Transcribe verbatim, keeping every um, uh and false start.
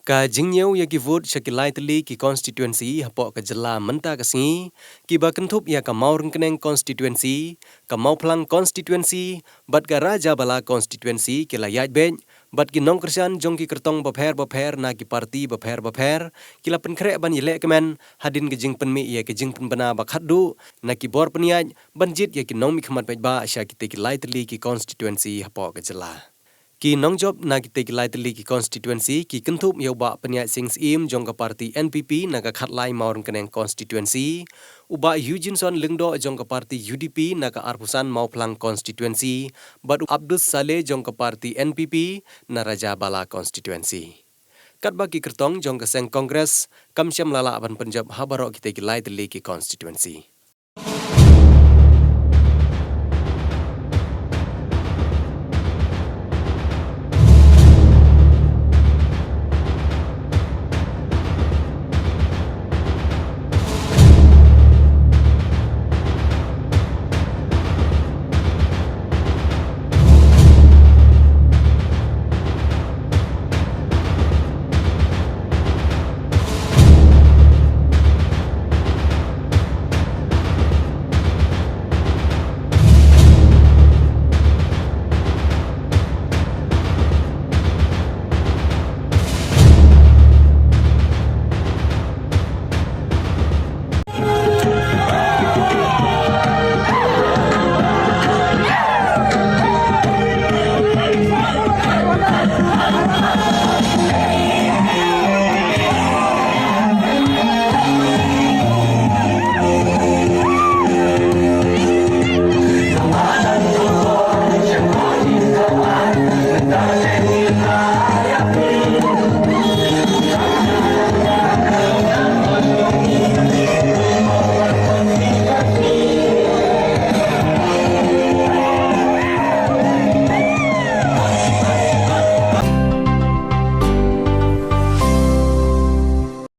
Ka jingniew ïa ki vote sha ki lai tylli ki constituency hapoh ka jylla mynta ka sngi, kiba kynthup ïa ka Mawryngkneng constituency, ka Mawphlang constituency, bad ka Rajabala constituency ki la ïaid beit, bad ki nongkyrshan jong ki kyrtong bapher bapher na ki parti bapher bapher, ki la pynkhreh ban ïalehkmen, hadien ka jingpynmih ïa ka jingpynbna ba khatduh, na ki bor pynïaid, ban jied ïa ki nongmihkhmat paidbah sha kitei ki lai tylli ki constituency hapoh ka jylla. Ki nongjop na kitei ki lai tylli ki constituency ki kynthup ïa u Bah Pynïaid Sing Syiem jong ka parti N P P na ka khatlai Mawryngkneng constituency, u Bah Eugeneson Lyngdoh jong ka parti U D P na ka arphew san Mawphlang constituency, bad u Abdus Saleh jong ka parti N P P na Rajabala constituency. Katba ki kyrtong jong ka seng Congress, kam shym la lah ban pynjop ha baroh kitei ki lai tylli ki constituency.